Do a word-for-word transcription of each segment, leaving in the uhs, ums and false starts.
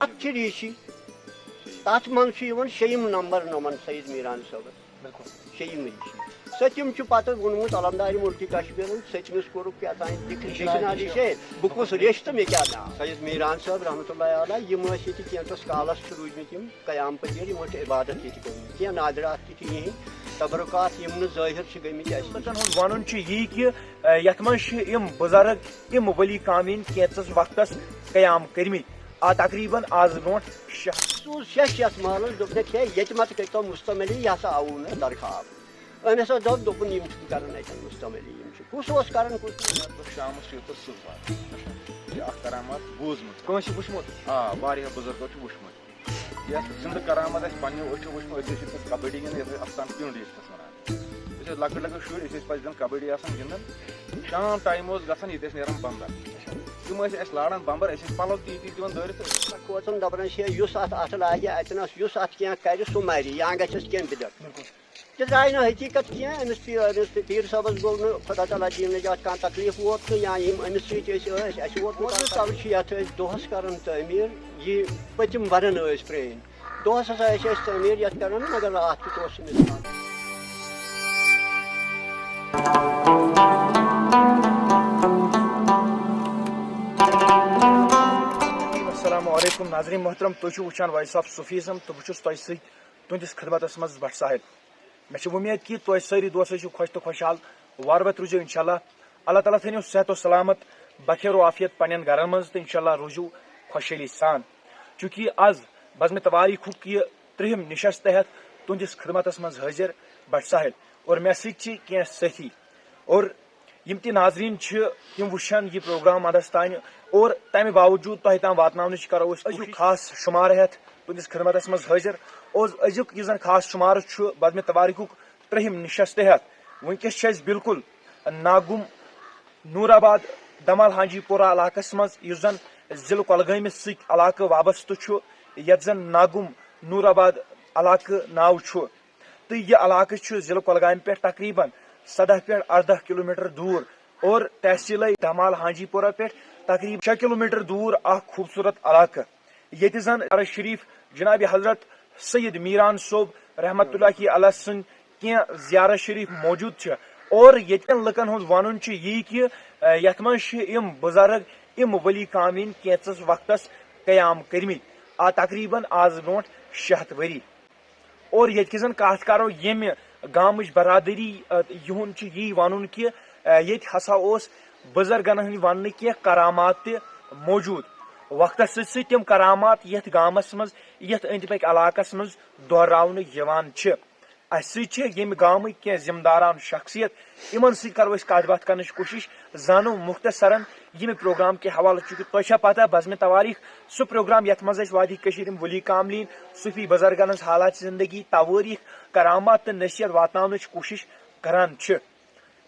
اَتھ چھِ ریٖشی، تَتھ منٛز چھُ یِوان شیٚیِم نمبر نومن سید میٖران صٲبَس۔ بِلکُل۔ شیٚیِم ریٖشی۔ سٔتِم چھُ پَتہٕ ووٚنمُت علمدارِ مُلکِ کشمیٖرَن، سٔتمِس کوٚرُکھ کیٛاہ تام ڈِکشنری ڈِکشنری شیٚیہِ۔ شیٚیہِ۔ بہٕ کُس ریٚچھ تہٕ مےٚ کیٛاہ ناو؟ سید میٖران صٲب رحمتہ اللہ علیہ، یِم ٲسۍ ییٚتہِ کینٛژَس کالَس چھِ روٗدۍمٕتۍ یِم قیام پذیٖر، یِمو چھِ عبادت ییٚتہِ کٔرمٕژ۔ کینٛہہ نادرات تہِ چھِ یِہِنٛدۍ تبرکات، یِم نہٕ ظٲہِر چھِ گٔمٕتۍ اَسہِ نِش۔ لُکَن ہُنٛد وَنُن چھُ یی کہِ، اَ، یَتھ منٛز چھِ یِم بُزرگ، یِم ؤلی کامِن کینٛژَس وقتَس قیام کٔرمٕتۍ۔ آ، تقریباً آز برونٛٹھ شےٚ۔ سوٗز شیٚش یَتھ محلَس، دوٚپنَکھ، "ہے، ییٚتہِ مَتہٕ کٔرۍتو مُستعملی، یہِ ہسا آوُو نہٕ درخاب۔" أمۍ ہسا دوٚپ، دوٚپُن، "یِم چھِنہٕ کران اَتٮ۪ن مُستعملی، یِم چھِ۔" کُس اوس کران، کُس نہٕ؟ لگ بگ شامَس چھُ یوٚتَس سُہ واتان۔ یہِ اکھ کرامات بوٗزمٕژ۔ کٲنٛسہِ وٕچھمُت؟ آ، واریاہ بُزرگو چھُ وٕچھمُت۔ یَتھ زِندٕ کرامت اَسہِ پنٛنیو أچھو وٕچھمُت، أسۍ ٲسۍ ییٚتہِ نَس کبڈی گِنٛدان، یَتھ ٲسۍ اَستان پیُنٛڈ ٲسۍ تَس وَنان۔ أسۍ ٲسۍ لۄکٕٹۍ لۄکٕٹۍ شُرۍ، أسۍ ٲسۍ پَتہٕ زَن کبڈی آسان گِنٛدان۔ شام ٹایم اوس گژھان، ییٚتہِ ٲسۍ نیران بَمبَر۔ تِم ٲسۍ اَسہِ لاران بَمبَر، أسۍ ٲسۍ پَلو تی تی دِوان دٲرِتھ تہٕ أسۍ کھوژان دَپان ٲسۍ، "ہے، یُس اَتھ اَتھٕ لاگہِ اَتٮ۪نَس، یُس اَتھ کینٛہہ کَرِ، سُہ مَرِ یا گژھٮ۪س کینٛہہ بِدعت۔" تہِ درٛاے نہٕ حقیٖقت کینٛہہ۔ أمِس پی-، أمِس پیٖر صٲبَس گوٚو نہٕ خۄدا تعالیٰ دِیِن نجات کانٛہہ تکلیٖف ووت نہٕ، یا یِم أمِس سۭتۍ أسۍ ٲسۍ، اَسہِ ووت نہٕ کانٛہہ تَلہٕ چھِ یَتھ أسۍ دۄہَس کَران تعمیٖر، یہِ پٔتِم وَنان ٲسۍ پرٛٲنۍ۔ دۄہَس ہسا ٲسۍ أسۍ تعمیٖر یَتھ کَران، مگر راتھ کیُتھ اوس أمِس پَتہ۔ السلام علیکم ناظرین محترم، تُہۍ چھِو وٕچھان وائس آف صوفیزم تہٕ بہٕ چھُس تۄہہِ سۭتۍ تُہنٛدِس خدمتس منٛز بٹ صاحب۔ مےٚ چھِ وۄمید کہِ تُہۍ سٲری دوس ٲسِو خۄش تہٕ خۄشحال، وارٕ وَتہِ روٗزِو انشاءاللہ۔ اللہ تعالیٰ تھٲینو صحت و سلامت، بخیر و عافیت پننٮ۪ن گرن منٛز تہٕ انشاءاللہ روٗزِو خۄشحٲلی سان۔ چونکہ از بزمِ تواریخُک یہِ ترٛہِم نشست ہٮ۪تھ تُہنٛدِس خدمتس منٛز حٲضِر بٹ صاحب، اور مےٚ سۭتۍ چھِ کینٛہہ سٲتھی۔ اور یِم تہِ ناظریٖن چھِ، تِم وٕچھن یہِ پروگرام اندس تانۍ، اور تمہِ باوجوٗد تۄہہِ تام واتناونٕچ کرو أسۍ أزیُک کوٗشِش۔ خاص شُمارٕ ہٮ۪تھ تُہنٛدِس خدمتس منٛز حٲضِر۔ اور أزیُک یُس زن خاص شُمارٕ چھُ بزمِ تواریخُک ترٛہِم نشست ہٮ۪تھ، وٕنکیٚس چھِ أسۍ بالکل ناگُم نور آباد دمال ہانجی پورہ علاقس منٛز، یُس زن ضلعہٕ کۄلگٲمِس سۭتۍ علاقہٕ وابستہٕ چھُ، یتھ زن ناگُم نور آباد علاقہٕ ناو چھُ۔ تہٕ یہِ علاقہٕ چھُ ضلعہٕ کۄلگامہِ پٮ۪ٹھ تقریباً سداہ پٮ۪ٹھ ارداہ کلومیٹر دوٗر اور تحصیلے دمال ہانجی پورہ پٮ۪ٹھ تقریباً شےٚ کلومیٹر دوٗر اکھ خوٗبصوٗرت علاقہٕ، ییٚتہِ زن زیارت شریف جناب حضرت سید میران صٲب رحمت اللہ علیہ سٕنٛدۍ کینٛہہ زیارت شریف موجود چھِ۔ اور ییٚتہِ کٮ۪ن لُکن ہُنٛد وَنُن چھُ یی کہِ، اَ، یَتھ منٛز چھِ یِم بُزرگ، یِم ؤلی کامِن کینٛژَس وقتَس قیام کٔرمٕتۍ، آ، تقریباً آز برونٛٹھ شےٚ ہَتھ ؤری۔ اور ییٚتہِ کہِ زن کتھ کرو ییٚمہِ گامٕچ برادری، ا، یِہُنٛد چھُ یی ونُن کہِ، ا، ییٚتہِ ہسا اوس بُزرگن ہٕنٛدۍ وننہٕ کینٛہہ کرامات تہِ موجود۔ وقتس سۭتۍ سۭتۍ تِم کرامات یتھ گامس منٛز، یتھ أنٛدۍ پٔکۍ علاقس منٛز دۄہراونہٕ یِوان چھِ۔ اسہِ سۭتۍ چھِ ییٚمہِ گامٕکۍ کینٛہہ ذمہٕ داران شخصیت، یِمن سۭتۍ کرو أسۍ کتھ باتھ کرنٕچ کوٗشش، زانو مختصرن ییٚمہِ پروگرام کہِ حوالہٕ۔ چونکہ تۄہہِ چھا پتہ بزمِ تواریخ سُہ پروگرام یتھ منٛز أسۍ وادی کٔشیٖر ہٕنٛدۍ ؤلی کاملین، صوفی بُزرگن ہٕنٛز حالات زندگی، توٲریٖخ، کرامات تہٕ نصیحت واتناونٕچ کوٗشش کران چھِ۔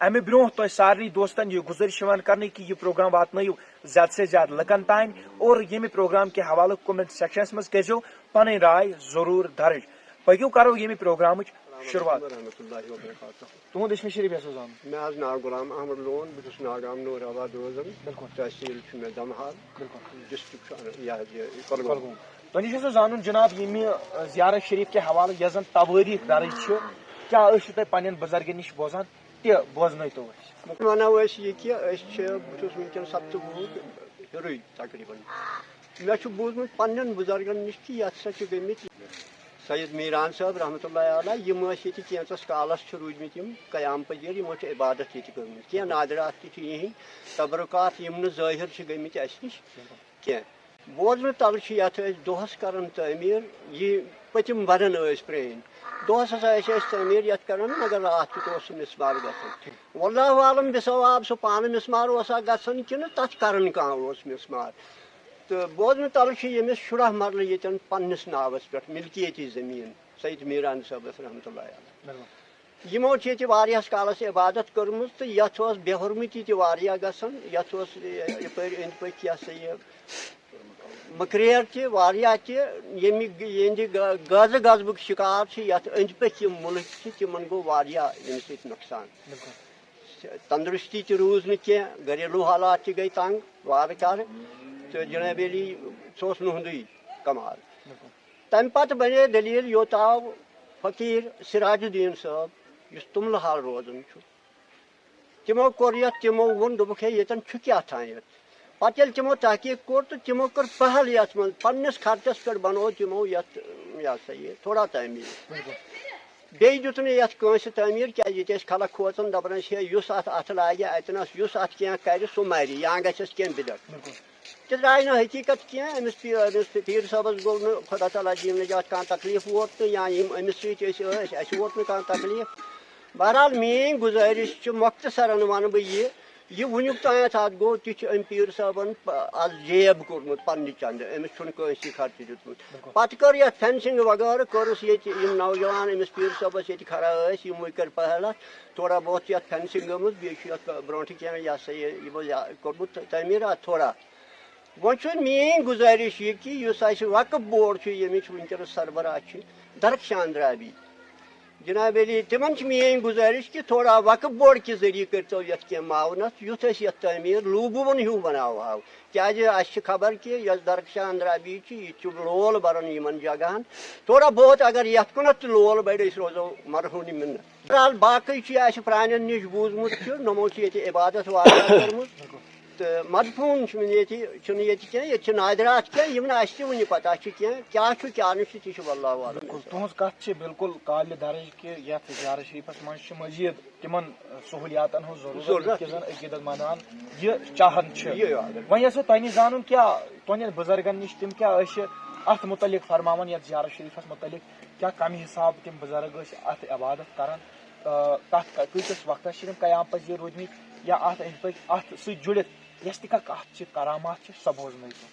امہِ برونٛہہ تۄہہِ سارنٕے دوستن یہِ گُزٲرِش یِوان کرنہٕ کہِ یہِ پروگرام واتنٲیِو زیادٕ سے زیادٕ لُکن تام اور ییٚمہِ پروگرام کہِ حوالہٕ comment sectionس منٛز کٔرۍزیو پنٕنۍ راے ضروٗر درٕج۔ پٔکِو کرو ییٚمہِ پروگرامٕچ شروٗعات۔ ورحمۃ اللہ وبرکاتہ۔ تُہُنٛد اسمِ شریٖف یژھو زانُن؟ مےٚ حظ ناو غلام احمد لون، بہٕ چھُس ناگام نور آباد روزان۔ بِلکُل۔ تحصیٖل چھُ مےٚ دمہال۔ بِلکُل۔ ڈسٹرکٹ چھُ یہِ حظ یہِ کۄلگوم۔ کۄلگوم۔ تۄہہِ نِش اوسُس زانُن جناب، ییٚمہِ، ٲ، زیارت شریف کہِ حوالہٕ یۄس زن توٲریٖخ درٕج چھِ، کیٛاہ ٲسِو تۄہہِ پننٮ۪ن بُزرگن نِش بوزان تہِ بوزنٲیتو اَسہِ۔ وَنو أسۍ یہِ کہِ أسۍ چھِ، بہٕ چھُس وٕنکیٚن سَتتہٕ وُہُر ہیوٚرُے تقریباً۔ مےٚ چھُ بوٗزمُت پننٮ۪ن بُزرگن نِش کہِ یَتھ سا چھِ گٔمٕتۍ سید میٖران صٲب رحمتہ اللہ علیہ، یِم ٲسۍ ییٚتہِ کینٛژَس کالَس چھِ روٗدمٕتۍ یِم قیام پذیٖر، یِمو چھِ عبادت ییٚتہِ کٔرمٕژ۔ کینٛہہ نادرات تہِ چھِ یِہِنٛدۍ تبرکات، یِم نہٕ ظٲہِر چھِ گٔمٕتۍ اَسہِ نِش کینٛہہ۔ بوزنہٕ تَلہٕ چھِ یَتھ أسۍ دۄہَس کَران تعمیٖر، یہِ پٔتِم وَنان ٲسۍ پرٛٲنۍ۔ دۄہَس ہسا ٲسۍ أسۍ تعمیٖر یَتھ کَران، مگر راتھ کیُتھ اوس سُہ مِسمار گژھان۔ واللہ عالم بِثواب، سُہ پانہٕ مِسمار اوسا گژھان کِنہٕ تَتھ کَران کانٛہہ اوس مِسمار۔ تہٕ بوزنہٕ تَلہٕ چھِ ییٚمِس شُراہ مرلہٕ ییٚتٮ۪ن پنٛنِس ناوَس پٮ۪ٹھ مِلکیتی زٔمیٖن سید میٖران صٲبَس رحمتہ اللہ علیہ۔ بِلکُل۔ یِمو چھِ ییٚتہِ واریاہَس کالَس عبادت کٔرمٕژ تہٕ یَتھ ٲس بے حرمتی تہِ واریاہ گژھان، یَتھ اوس یہِ-، یَپٲرۍ أنٛدۍ پٔکۍ یہِ ہسا یہِ مٔکریر تہِ واریاہ تہِ، ییٚمہِ یِہِنٛدِ غ-، غٲزٕ غضبُک شِکار چھِ یَتھ أنٛدۍ پٔکۍ یِم مُلک چھِ، تِمَن گوٚو واریاہ ییٚمہِ سۭتۍ نۄقصان۔ بِلکُل۔ تندرستی تہِ روٗز نہٕ کینٛہہ، گھریلوٗ حالات تہِ گٔے تنگ وارٕ کارٕ، تہٕ جناب علی، سُہ اوس نُہندُے۔ کمال۔ تَمہِ پتہٕ بنے دٔلیٖل، یوٚت آو فقیٖر سراج الدین صٲب، یُس تُملہٕ حال روزان چھُ۔ تِمو کوٚر یَتھ، تِمو ووٚن، دوٚپُکھ، "ہے، ییٚتٮ۪ن چھُ کیٛاہ تام یَتھ؟" پتہٕ ییٚلہِ تِمو تحقیٖق کوٚر تہٕ تِمو کٔر پہل یَتھ منٛز، پننِس خرچس پٮ۪ٹھ بنوو تِمو یَتھ، یہِ ہسا یہِ، تھوڑا تعمیٖر۔ بیٚیہِ دیُت نہٕ یَتھ کٲنٛسہِ تعمیٖر، کیٛازِ ییٚتہِ ٲسۍ خلق کھوژان، دَپان ٲسۍ، "ہے، یُس اَتھ اَتھٕ لاگہِ، اَتہِ نَس یُس اَتھ کینٛہہ کَرِ، سُہ مَرِ، یا گژھٮ۪س کینٛہہ بِدعت۔" تہِ درٛاے نہٕ حقیٖقت کینٛہہ۔ أمِس پی-، أمِس پیٖر صٲبَس گوٚو نہٕ خۄدا تعالیٰ دِیِن نجات کانٛہہ تکلیٖف ووت نہٕ، یا یِم أمِس سۭتۍ ٲسۍ، ٲسۍ، اَسہِ ووت نہٕ کانٛہہ تکلیٖف۔ بہرحال، میٛٲنۍ گُزٲرِش چھِ، مۄختصرن وَنہٕ بہٕ یہِ، یہِ وٕنیُک تام اَتھ گوٚو، تہِ چھُ أمۍ پیٖر صٲبَن پ-، اَتھ جیب کوٚرمُت پنٛنہِ چندٕ، أمِس چھُنہٕ کٲنٛسہِ خرچہٕ دیُتمُت۔ پتہٕ کٔر یَتھ fencing وغٲرٕ، کٔرٕس ییٚتہِ، یِم نوجوان أمِس پیٖر صٲبَس ییٚتہِ کھڑا ٲسۍ، یِموٕے کٔر پہل اَتھ، تھوڑا بہت چھِ یَتھ fencing گٔمٕژ، بیٚیہِ چھُ یَتھ برٛونٛٹھٕ کینٛہہ، یہِ ہسا یہِ، یِمو یا کوٚرمُت تعمیٖرات تھوڑا۔ وۄنۍ چھُ میٛٲنۍ گُزٲرِش یہِ کہِ یُس اَسہِ وقف بورڈ چھُ، ییٚمِچ وٕنکیٚنَس سربراہ چھِ درخشان درابی، جناب علی، تِمن چھِ میٛٲنۍ گُزٲرِش کہِ تھوڑا وقف بورڈ کہِ ذٔریعہٕ کٔرۍتو یَتھ کینٛہہ معاونت، یُتھ أسۍ یَتھ تعمیٖر لوٗبوُن ہیوٗ بناوہاو۔ کیٛازِ اَسہِ چھِ خبر کہِ یۄس درخشان درابی چھِ، یہِ تہِ چھُ لول بران یِمن جگہن۔ تھوڑا بہت اگر یَتھ کُنَتھ تہِ لول بڑِ، أسۍ روزو مرہونی منت۔ بہرحال، باقٕے چھُ یہِ اَسہِ پرٛانٮ۪ن نِش بوٗزمُت چھُ، نوٚمو چھِ ییٚتہِ عبادت واریاہ کٔرمٕژ۔ تہٕ مدفوٗن چھُنہٕ ییٚتہِ، چھُنہٕ ییٚتہِ کینٛہہ، ییٚتہِ چھِ نادرات کینٛہہ، یِم نہٕ اَسہِ تہِ وٕنہِ پتہ چھِ کینٛہہ، کیٛاہ چھُ، کیٛاہ نہٕ چھُ، تہِ چھُ واللہ عالم۔ بِلکُل، تُہٕنٛز کَتھ چھِ بِلکُل قابلِ درٕج کہِ یَتھ زیارت شریٖفَس منٛز چھِ مزیٖد تِمن، ٲ، سہوٗلیاتَن ہٕنٛز ضروٗرت، ضروٗرت۔ یُتھ کہِ زَن عقیٖدت مندان یہِ چاہان چھِ۔ یہِ، یہِ۔ وۄنۍ یَژھو تۄہہِ نِش زانُن، کیٛاہ تُہٕنٛدٮ۪ن بُزرگَن نِش تِم کیٛاہ ٲسۍ اَتھ مُتعلِق فرماوان، یَتھ زیارت شریٖفَس مُتعلِق، کیٛاہ کَمہِ حِسابہٕ تِم بُزرگ ٲسۍ اَتھ عبادت کران؟ آ، کتھ ک-، کۭتِس وقتس چھِ تِم قیام پذیر روٗدمٕتۍ یا اتھ أنٛدۍ پٔکۍ اتھ سۭتۍ جُڑِتھ یۄس تہِ کانٛہہ کتھ چھِ، کرامات چھِ، سۄ بوزنٲیتو۔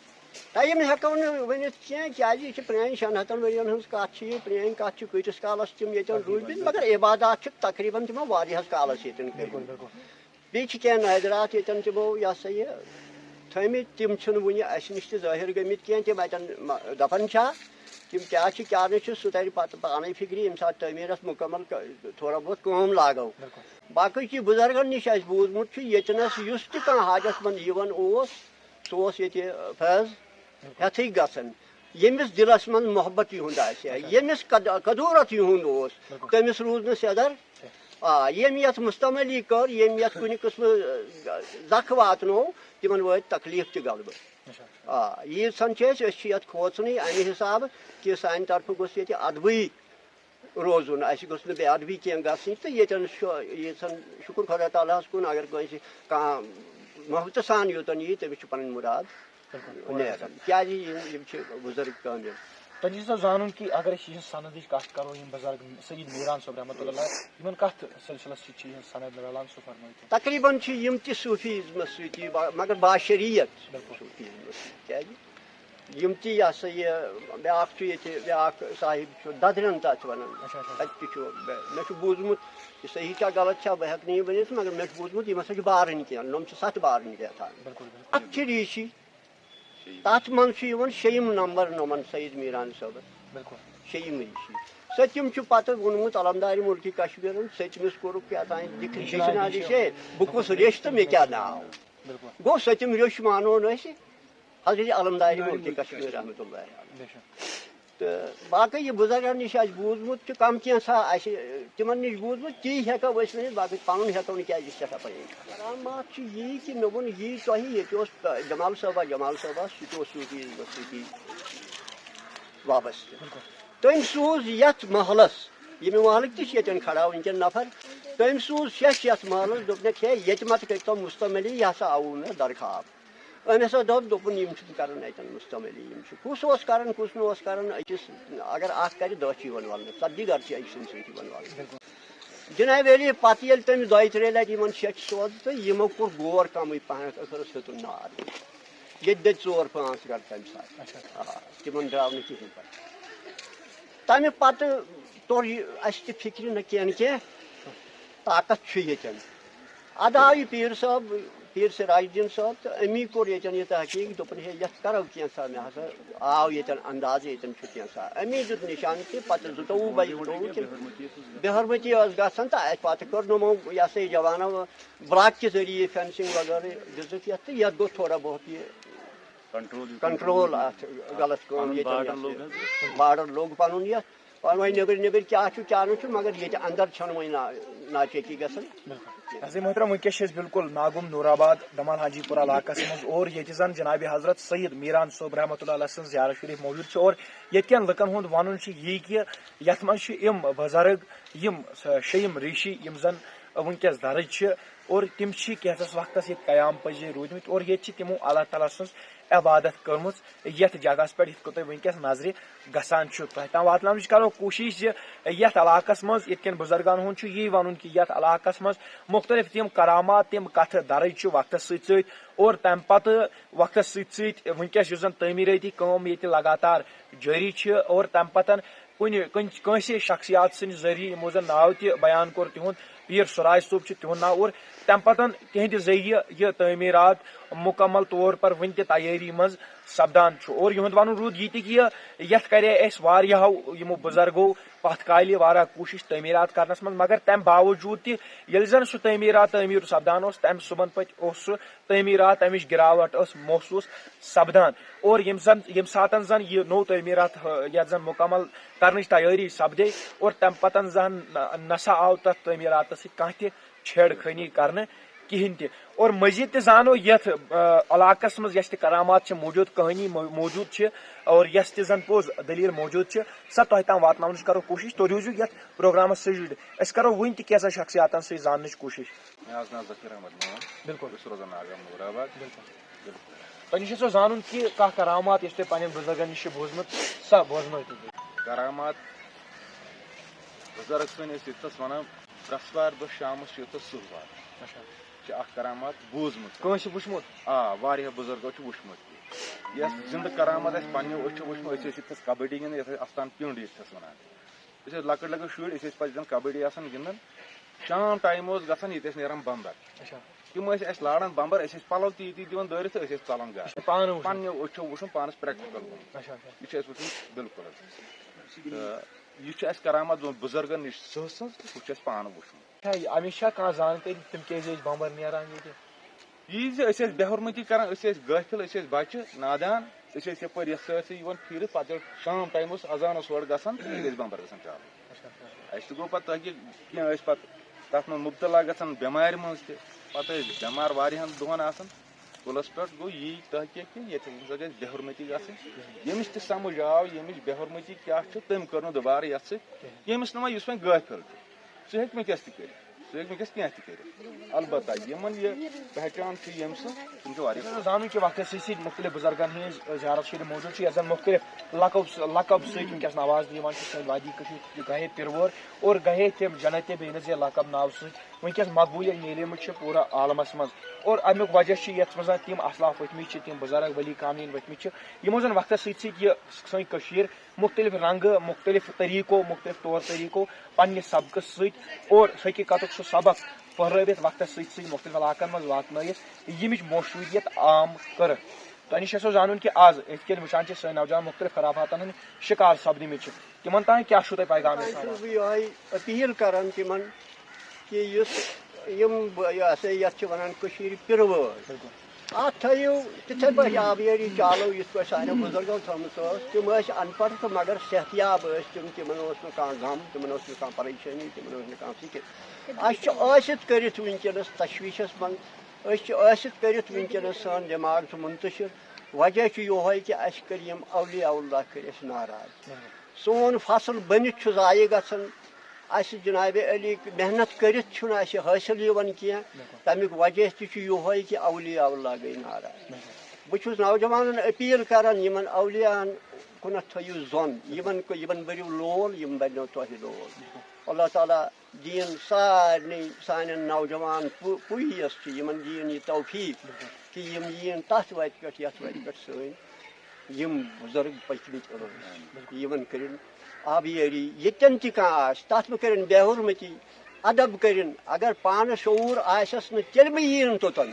تہٕ یِم ہٮ۪کو نہٕ ؤنِتھ کینٛہہ، کیٛازِ یہِ چھِ پرٛٲنۍ، شٮ۪ن ہَتَن ؤرۍیَن ہٕنٛز کتھ چھِ یہِ، پرٛٲنۍ کتھ چھِ، کۭتِس کالس تِم ییٚتٮ۪ن روٗدمٕتۍ، مگر عبادات چھِ تقریباً تِمو واریاہس کالس ییٚتٮ۪ن کٔرمٕتۍ۔ بیٚیہِ چھِ کینٛہہ نٲدرات ییٚتٮ۪ن تِمو، یہِ ہسا یہِ، تھٲومٕتۍ، تِم چھِنہٕ وُنہِ اَسہِ نِش تہِ ظٲہِر گٔمٕتۍ کینٛہہ، تِم اَتٮ۪ن مہ-، دفن چھا، تِم کیٛاہ چھِ، کیٛاہ نہٕ چھِ، سُہ تَرِ پَتہٕ پانَے فِکرِ، ییٚمہِ ساتہٕ تعمیٖرَس مُکمل ک-، تھوڑا بہت کٲم لاگو۔ باقٕے چھِ بُزرگَن نِش اَسہِ بوٗزمُت چھُ، ییٚتہِ نَس یُس تہِ کانٛہہ حاجت مند یِوان اوس، سُہ اوس ییٚتہِ فیض ہٮ۪تھٕے گژھان۔ ییٚمِس دِلَس منٛز محبت یِہُنٛد آسہِ ہا، ییٚمِس قد-، قدوٗرت یِہُنٛد اوس، تٔمِس روٗز نہٕ سیٚدر۔ آ، ییٚمۍ یَتھ مُستعملی کٔر، ییٚمۍ یَتھ کُنہِ قٕسمہٕ، ٲ، زَکھ واتنوو، تِمَن وٲتۍ تکلیٖف تہِ غلبہٕ۔ آ، ییٖژ ہن چھِ أسۍ، أسۍ چھِ یَتھ کھوژنٕے اَمہِ حِسابہٕ کہِ سانہِ طرفہٕ گوٚژھ ییٚتہِ ادبٕے روزُن، اَسہِ گوٚژھ نہٕ بے ادبی کینٛہہ گژھٕنۍ۔ تہٕ ییٚتٮ۪ن چھُ، ییٖژ ہن شُکُر خۄدا تعالیٰ ہَس کُن، اگر کٲنٛسہِ کانٛہہ محبتہٕ سان یوٚتَن یی، تٔمِس چھُ پَنٕنۍ مُراد نیران، کیٛازِ یِم، یِم چھِ بُزرگ کٲمِل۔ تۄہہِ چھُ سا زانُن کہِ اگر أسۍ یِہٕنٛز سندٕچ کَتھ کَرو، یِم بُزرگ سید میٖران صٲب رحمتہ اللہ علیہ، یِمَن کَتھ سلسلس سۭتۍ چھِ یِہٕنٛز سند رلان، سُہ فرمٲیِو۔ تقریباً چھِ یِم تہِ صوٗفیزمَس سۭتی با-، مگر باشریعت صوٗفیزمَس سۭتۍ۔ کیٛازِ؟ یِم تہِ، یہِ ہسا یہِ، بیٛاکھ چھُ ییٚتہِ، بیٛاکھ صاحب چھُ ددرٮ۪ن تَتھ وَنان۔ اچھا، اچھا۔ تَتہِ تہِ چھُ، مےٚ، مےٚ چھُ بوٗزمُت، یہِ صحیح چھا غلط چھا، بہٕ ہٮ۪کہٕ نہٕ یہِ ؤنِتھ، مگر مےٚ چھُ بوٗزمُت، یِم ہسا چھِ بارٕنۍ کینٛہہ، یِم چھِ سَتھ بارٕنۍ کیٛاہ تھام۔ بِلکُل، بِلکُل۔ اَتھ چھِ ریٖشی۔ تَتھ منٛز چھُ یِوان شیٚیِم نمبر نومن سید میٖران صٲبَس۔ بِلکُل۔ شیٚیِم ریٖشی۔ سٔتِم چھُ پَتہٕ ووٚنمُت علمدارِ مُلکِ کشمیٖرَن، سٔتمِس کوٚرُکھ کیٛاہ تام ڈِکشنری، ڈِکشنری چھِ، بہٕ کُس ریٚچھ تہٕ مےٚ کیٛاہ ناو۔ بِلکُل۔ گوٚو، سٔتِم ریٚچھ مانو نہٕ أسۍ حضرت علمدارِ مُلکِ کشمیٖر رحمتہ اللہ علیہ۔ بے شک۔ تہٕ باقٕے یہِ بُزرگن نِش آسہِ بوٗزمُت چھُ کم کینٛژھا، اَسہِ تِمن نِش بوٗزمُت، تی ہٮ۪کو أسۍ ؤنِتھ، باقٕے پنُن ہٮ۪کو نہٕ، کیٛازِ یہِ چھِ سٮ۪ٹھاہ پریشان۔ کرامات چھُ یی کہِ مےٚ ووٚن یی تۄہہِ، ییٚتہِ اوس جمال صٲبا، جمال صٲبا، سُہ تہِ اوس صوٗفیزمس سۭتی وابستہٕ۔ تٔمۍ سوٗز یتھ محلس، ییٚمہِ محلٕکۍ تہِ چھِ ییٚتٮ۪ن کھڑا وٕنکٮ۪ن نفر، تٔمۍ سوٗز شیٚچھ یتھ محلس، دوٚپنکھ، ہے، ییٚتہِ مت کٔرۍتو مُستعملی، یہِ ہسا آوُ مےٚ درخاب۔ أمۍ ہسا دوٚپ، دوٚپُن، یِم چھِنہٕ کران اَتٮ۪ن مُستعملی، یِم چھِ، کُس اوس کران، کُس نہٕ اوس کران، أکِس اگر اکھ کرِ، دَہ چھِ یِوان ولنہٕ، ژتجی گرٕ چھِ أکۍ سٕنٛدۍ سۭتۍ یِوان ولنہٕ۔ جناب علی، پتہٕ ییٚلہِ تٔمۍ دۄیہِ ترٛیٚیہِ لٹہِ یِمن شیٚچھ سوزٕ تہٕ یِمو کوٚر غور کمٕے پہن، ٲخرس ہیوٚتُن نار۔ ییٚتہِ دٔدۍ ژور پانٛژھ گرٕ تمہِ ساتہٕ۔ آ، تِمن درٛاو نہٕ کِہیٖنۍ پتہٕ۔ تمہِ پتہٕ توٚر یہِ اسہِ تہِ فکرِ نہ کینٛہہ نہ کینٛہہ، طاقت چھُ ییٚتٮ۪ن۔ ادٕ آو یہِ پیٖر صٲب، پیٖر سراج الدین صٲب، تہٕ أمی کوٚر ییٚتٮ۪ن یہِ تحقیٖق، دوٚپُن، ہے، یَتھ کرو کینٛژھا، مےٚ ہسا آو ییٚتٮ۪ن اندازٕ، ییٚتٮ۪ن چھُ کینٛژھا۔ أمی دیُت نِشان کہِ پتہٕ زٕتووُہ بجہِ، زٕتووُہ کِنہٕ بے حرمتی ٲس گژھان، تہٕ اَتہِ پتہٕ کٔر نوٚمو، یہِ ہسا یہِ جوانو بلاک کہِ ذٔریعہٕ fencing وغٲرٕ دِژٕکھ یَتھ، تہٕ یَتھ گوٚو تھوڑا بہت یہِ کنٹرول یوٗتاہ کنٹرول اَتھ غلط کٲم پَنُن ییٚتٮ۪ن border یَتھ لوٚگ یہِ۔ حظ۔ Border لوٚگ پَنُن یَتھ، پَنہٕ وۄنۍ نیٚبٕرۍ نیٚبٕرۍ کیٛاہ چھُ کیٛاہ نہٕ چھُ، مگر ییٚتہِ اَندَر چھَنہٕ وۄنۍ نا-، ناچٲکی گژھان۔ عزیٖز محترم، وٕنکیٚس چھِ أسۍ بالکل ناگُم نور آباد دمال حاجی پورہ علاقس منٛز، اور ییٚتہِ زن جناب حضرت سید میران صٲب رحمتہ اللہ علیہ سٕنٛز زیارت شریف موجود چھِ، اور ییٚتہِ کٮ۪ن لُکن ہُنٛد وَنُن چھُ یی کہِ یَتھ منٛز چھِ یِم بُزرگ، یِم س-، شیٚیِم ریٖشی، یِم زن وٕنکیٚس درٕج چھِ، اور تِم چھِ کینٛژس وقتس ییٚتہِ قیام پذیر روٗدمٕتۍ، اور ییٚتہِ چھِ تِمو اللہ تعالیٰ سٕنٛز عبادت کٔرمٕژ یتھ جگہس پٮ۪ٹھ، یتھ کٔنۍ تۄہہِ وٕنکیٚس نظرِ گژھان چھُ۔ تۄہہِ تام واتناونٕچ کرو کوٗشش زِ یتھ علاقس منٛز، یتھ کٮ۪ن بُزرگن ہُنٛد چھُ یی ونُن کہِ یتھ علاقس منٛز مختلف تِم کرامات، تِم کتھٕ درٕج چھِ وقتس سۭتۍ سۭتۍ، اور تمہِ پتہٕ وقتس سۭتۍ سۭتۍ وٕنکیٚس یُس زن تعمیٖرٲتی کٲم ییٚتہِ لگاتار جٲری چھِ، اور تمہِ پتہٕ کُنہِ، کُنہِ، کٲنٛسہِ شخصیات سٕنٛدِ ذٔریعہٕ یِمو زَن ناو تہِ بیان کوٚر تِہُنٛد، پیٖر سُراج صٲب چھُ تِہُنٛد ناو، اور تَمہِ پَتہٕ تِہِنٛدِ ذٔریعہٕ یہِ تعمیٖرات مُکمل طور پر وُنہِ تہِ تیٲری منٛز سپدان چھُ۔ اور یِہُنٛد وَنُن روٗد یہِ تہِ کہِ یہِ، یَتھ کَرے اَسہِ واریاہو یِمو بُزرگو پَتھ کالہِ واریاہ کوٗشِش تعمیٖرات کَرنَس منٛز، مگر تَمہِ باوجوٗد تہِ ییٚلہِ زَن سُہ تعمیٖرات تعمیٖر سپدان اوس، تَمہِ صُبحن پٔتۍ اوس سُہ تعمیٖرات، تَمِچ گِراوٹ ٲس محسوٗس سپدان۔ اور ییٚمہِ زن، ییٚمہِ ساتن زن یہِ نوٚو تعمیٖرات، ہہ، یتھ زن مُکمل کرنٕچ تیٲری سپدے، اور تمہِ پتن زن نہ، نسا آو تتھ تعمیٖراتس سۭتۍ کانٛہہ تہِ چھیڑ خٲنی کرنہٕ کِہینۍ تہِ۔ اور مزید تہِ زانو یتھ، آ، علاقس منٛز یۄس تہِ کرامات چھِ موجود، کہانی مو-، موجود چھِ، اور یۄس تہِ زن پوٚز دٔلیٖل موجود چھِ، سۄ تۄہہِ تام واتناونٕچ کرو کوٗشش۔ تُہۍ روٗزِو یتھ پروگرامس سۭتۍ جُڑِتھ۔ أسۍ کرو وُنہِ تہِ کینٛژھا شخصیاتن سۭتۍ زاننٕچ کوٗشش۔ مےٚ حظ ناو ذخیٖر احمد لون۔ بِلکُل۔ بہٕ چھُس روزان ناگام نوٗر آباد۔ بِلکُل۔ بِلکُل۔ تۄہہِ نِش چھُ زانُن کہِ کانٛہہ کرامات یۄس تۄہہِ پننٮ۪ن بُزرگن نِش چھِ بوٗزمٕژ، سۄ بوزنٲیِو تُہۍ۔ کرامات بُزرگ سٲنۍ ٲسۍ ییٚتہِ تھَس وَنان، برٛٮ۪سوارِ دۄہ شامَس چھُ ییٚتہِ تھَس سُہ واتان۔ اچھا۔ چھِ اَکھ کرامات بوٗزمٕژ۔ کٲنٛسہِ وٕچھمُت؟ آ، واریاہ بُزرگو چھُ وٕچھمُت یہِ۔ یۄس زِندٕ کرامات اَسہِ پنٛنیو أچھو وٕچھمُت، أسۍ ٲسۍ ییٚتہِ تھَس کبڈی گِنٛدان، یَتھ ٲسۍ اَستان پیُنٛڈ ییٚتہِ تھَس وَنان۔ أسۍ ٲسۍ لۄکٕٹۍ لۄکٕٹۍ شُرۍ، أسۍ ٲسۍ پَتہٕ گِنٛدان کبڈی آسان گِنٛدان۔ شام ٹایم اوس گژھان، ییٚتہِ ٲسۍ نیران بمبر۔ اچھا۔ تِم ٲسۍ اَسہِ لاران بمبر، أسۍ ٲسۍ پَلو تہِ ییٚتی دِوان دٲرِتھ تہٕ أسۍ ٲسۍ ژَلان گرٕ۔ اچھا، پانہٕ وٕچھمُت؟ پنٛنیو أچھو وٕچھُن، پانَس پرٛیکٹِکَل گوٚمُت۔ اچھا، اچھا۔ یہِ چھُ اَسہِ وٕچھمُت بِلکُل حظ۔ تہٕ یہِ چھُ اَسہِ کرامت دۄن بُزرگَن نِش سٕہہ سٕنٛز، ہُہ چھُ اَسہِ پانہٕ وٕچھمُت۔ اچھا، یہِ، أمِس چھا کانٛہہ زانکٲری، تِم کیٛازِ ٲسۍ بمبر نیران ییٚتہِ؟ یہِ زِ أسۍ ٲسۍ بے حرمتی کران، أسۍ ٲسۍ غٲفِل، أسۍ ٲسۍ بچہٕ نادان، أسۍ ٲسۍ یپٲرۍ یتھ سٲرسٕے یِوان پھیٖرِتھ، پتہٕ ییٚلہِ شام ٹایم اوس، اذان اوس ہورٕ گژھان تہٕ ییٚتہِ ٲسۍ بمبر گژھان چالو۔ اچھا، اچھا۔ اسہِ تہِ گوٚو پتہٕ تحقیق، کینٛہہ ٲسۍ پتہٕ تتھ منٛز مبتلا گژھان بٮ۪مارِ منٛز تہِ، پتہٕ ٲسۍ بٮ۪مار واریاہن دۄہن آسان۔ کُلس پٮ۪ٹھ گوٚو یی تحقیق کہِ ییٚتہِ ہسا گژھِ بے حرمتی گژھٕنۍ۔ ییٚمِس تہِ سمجھ آو، ییٚمِچ بے حرمتی کیٛاہ چھِ، تٔمۍ کٔر نہٕ دُبارٕ یتھ سۭتۍ۔ ییٚمِس نہٕ وۄنۍ، یُس وۄنۍ غٲفِل چھُ، سُہ ہیٚکہِ وٕنکیٚس تہِ کٔرِتھ۔ سُہ ہیٚکہِ وٕنکیٚس کینٛہہ تہِ کٔرِتھ۔ البتہ یِمن یہِ پہچان چھِ ییٚمہِ سۭتۍ، تِم چھِ واریاہ أسۍ زانو کہِ وقتس سۭتۍ سۭتۍ مُختٔلِف بُزرگن ہٕنٛز زیارت شریف موجود چھِ، یتھ زن مُختٔلِف لقب، لقب سۭتۍ وٕنکیٚس نوازنہٕ یِوان چھِ۔ سٲنۍ وادی کٔشیٖر گٔیے پِروٲر اور گٔیے تِم جنت بینظیر لقب ناوٕ سۭتۍ وٕنکیٚس مقبولیت میلیمٕتۍ چھِ پوٗرٕ عالمس منٛز۔ اور امیُک وجہ چھُ یتھ منٛز زن تِم اسلاف ؤتھمٕتۍ چھِ، تِم بُزرگ ولی کاملین ؤتھمٕتۍ چھِ، یِمو زن وقتس سۭتۍ سۭتۍ یہِ سٲنۍ کٔشیٖر مُختٔلِف رنٛگہٕ، مُختٔلِف طریٖقو، مُختٔلِف طور طریٖقو پننہِ سبقہٕ سۭتۍ اور حقیٖقتُک سُہ سبق پھٔہلٲوِتھ وقتس سۭتۍ سۭتۍ مُختٔلِف علاقن منٛز واتنٲیِتھ ییٚمِچ مشہوٗریت عام کٔرٕکھ۔ تۄہہِ نِش یژھو زانُن کہِ از یِتھ کٔنۍ وٕچھان چھِ سٲنۍ نوجوان مُختٔلِف خرافاتن ہٕنٛدۍ شِکار سپدمٕتۍ چھِ، تِمن تام کیٛاہ چھُو تۄہہِ پیغام تۄہہِ یژھان چھُس واتناوُن؟ بہٕ یِہوٚے اپیٖل کران تِمن کہِ یُس یِم، یہِ ہسا یتھ چھِ ونان کٔشیٖرِ پِروٲر۔ بِلکُل۔ اتھ تھٲیِو تِتھے پٲٹھۍ آبیٲری چالو، یِتھ پٲٹھۍ سانیو بُزرگو تھٲومٕژ ٲس۔ تِم ٲسۍ ان پڑھ تہٕ مگر صحتیاب ٲسۍ تِم، تِمن اوس نہٕ کانٛہہ غم، تِمن اوس نہٕ کانٛہہ پریشٲنی، تِمن اوس نہٕ کانٛہہ فکر۔ اسہِ چھُ ٲسِتھ کٔرِتھ وٕنکیٚنس تشویشس منٛز، أسۍ چھِ ٲسِتھ کٔرِتھ وٕنکیٚنس، سون دٮ۪ماغ چھُ منتشر۔ وجہ چھُ یِہوٚے کہِ اسہِ کٔرۍ یِم اولیاء اللہ کٔرۍ اسہِ ناراض۔ سون فصل بٔنِتھ چھُ ضایع گژھان۔ اسہِ جناب علی محنت کٔرِتھ چھُنہٕ اسہِ حٲصِل یِوان کینٛہہ۔ بِلکُل۔ تَمیُک وجہ تہِ چھُ یِہوٚے کہِ اولیاء اللہ گٔے ناراض۔ بِلکُل۔ بہٕ چھُس نوجوانن اپیٖل کران، یِمن اولیاءن کُنتھ تھٲیِو زۄن، یِمن، یِمن بٔرِو لول، یِم بننو تۄہہِ لول۔ بِلکُل۔ اللہ تعالیٰ دِیِن سارنٕے سانٮ۪ن نوجوان پُ-، پُیَس چھِ، یِمن دِیِن یہِ توفیٖق بِلکُل۔ کہِ یِم یِیِن تَتھ وَتہِ پٮ۪ٹھ، یَتھ وَتہِ پٮ۪ٹھ سٲنۍ یِم بُزرگ پٔکۍمٕتۍ ٲسۍ، یِمن کٔرِن آبیٲری، ییٚتٮ۪ن تہِ کانٛہہ آسہِ، تَتھ مہ کٔرِن بے حُرمتی، ادب کٔرِن۔ اگر پانہٕ شعوٗر آسٮ۪س نہٕ، تیٚلہِ مہ یِیِن توٚتَن۔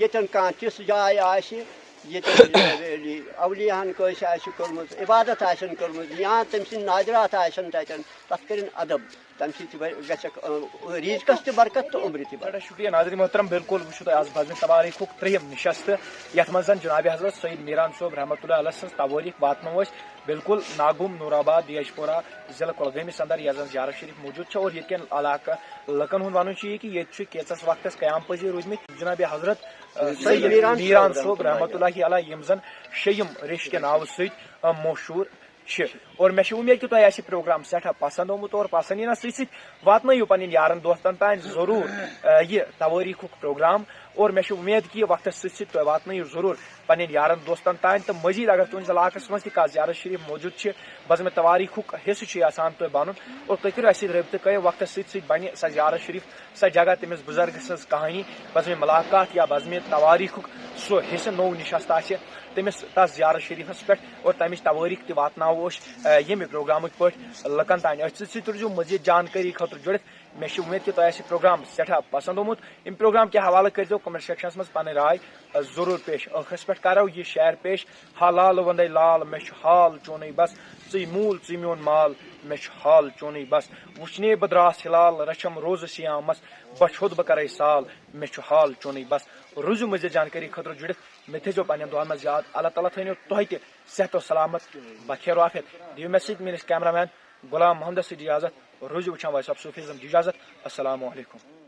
ییٚتٮ۪ن کانٛہہ تِژھ جاے آسہِ، ییٚتٮ۪ن جناب علی اولیاہَن کٲنٛسہِ آسہِ کٔرمٕژ، عبادت آسن کٔرمٕژ، یا تٔمۍ سٕنٛدۍ نادرات آسن تَتٮ۪ن، تَتھ کٔرِن ادب۔ تَمہِ سۭتۍ تہِ بَرِ-، گژھٮ۪کھ، اَ، ریٖزقَس تہِ برکت تہٕ عُمرِ تہِ برکت۔ سٮ۪ٹھاہ شُکریہ ناظرین محترم، بالکل وٕچھِو تۄہہِ آز بزمِ توٲریٖخُک ترٛیٚیِم نِشست، یَتھ منٛز زَن جناب حضرت سید میٖران صٲب رحمتہ اللہ علیہ سٕنٛز توٲریٖخ واتنٲو أسۍ بالکل ناگوم نور آباد دیش پورہ ضلع کۄلگٲمِس اندر، یَتھ زَن زیارت شریف موجود چھِ، اور ییٚتہِ کٮ۪ن علاقہٕ لُکن ہُنٛد وَنُن چھُ یہِ کہِ ییٚتہِ چھُ کینٛژَس وقتَس قیام پذیر روٗدمٕتۍ جناب حضرت، اَ، سید میٖران میٖران صٲب صٲب رحمتہ اللہ علیہ، یِم زَن شیٚیِم ریٚش کہِ ناوٕ سۭتۍ، اَ، مشہوٗر چھِ۔ اور مےٚ چھِ اُمید کہِ تۄہہِ آسہِ پروگرام سٮ۪ٹھاہ پسنٛد آمُت، اور پسنٛد یِنس سۭتۍ سۭتۍ واتنٲیِو پنٕنۍ یارن دوستن تام ضروٗر، آ، یہِ توٲریٖخُک پروگرام۔ اور مےٚ چھِ اُمید کہِ یہِ وقتس سۭتۍ سۭتۍ تۄہہِ واتنٲیِو ضروٗر پنٕنۍ یارن دوستن تام۔ تہٕ مزید اگر تُہنٛدِس علاقس منٛز تہِ کانٛہہ زیارت شریف موجود چھِ، بزمِ توٲریٖخُک حصہٕ چھُ یژھان تُہۍ بنُن، اور تُہۍ کٔرِو اَسہِ سۭتۍ رٲبطہٕ، کٔرِو وقتس سۭتۍ سۭتۍ بنہِ سۄ زیارت شریف، سۄ جگہ، تٔمِس بُزرگہٕ سٕنٛز کہانی، بزمِ ملاقات یا بزمِ توٲریٖخُک سُہ حصہٕ نوٚو نِشست آسہِ تٔمِس تَس زیارت شریٖفَس پٮ۪ٹھ، اور تَمِچ توٲریٖخ تہِ واتناوو أسۍ، آ، ییٚمہِ پروگرامٕکۍ پٲٹھۍ لُکَن تام۔ أتھۍ سۭتۍ سۭتۍ روٗزِو مزید جانکٲری خٲطرٕ جُڑِتھ۔ مےٚ چھِ اُمید کہِ تۄہہِ آسہِ پروگرام سٮ۪ٹھاہ پسنٛد آمُت۔ اَمہِ پروگرام کہِ حوالہٕ کٔرۍزیو comment sectionس منٛز پَنٕنۍ راے، آ، ضروٗر پیش۔ ٲخرَس پٮ۪ٹھ کَرو یہِ شعر پیش، ہا لال وَندَے لال، مےٚ چھُ حال چونُے بس، ژٕے موٗل، ژٕے میون مال، مےٚ چھُ حال چونُے بس۔ وٕچھنے بہٕ درٛاس ہلال، رچھم روزٕ صیامس، بۄچھِ ہوٚت بہٕ کرے سال، مےٚ چھُ حال چونُے بس۔ روٗزِو مزید جانکٲری خٲطرٕ جُڑِتھ، مےٚ تھٲیزیو پننٮ۪ن دُعن منٛز یاد۔ اللہ تعالیٰ تھٲینو تۄہہِ تہِ صحت و سلامت، بخیر و عافیت۔ دِیِو مےٚ سۭتۍ میٲنِس cameraman غلام محمدس سۭتۍ اجازت۔ روٗزِو وٕچھان Voice of Sufism۔ دِیِو اجازت۔ السلام علیکم۔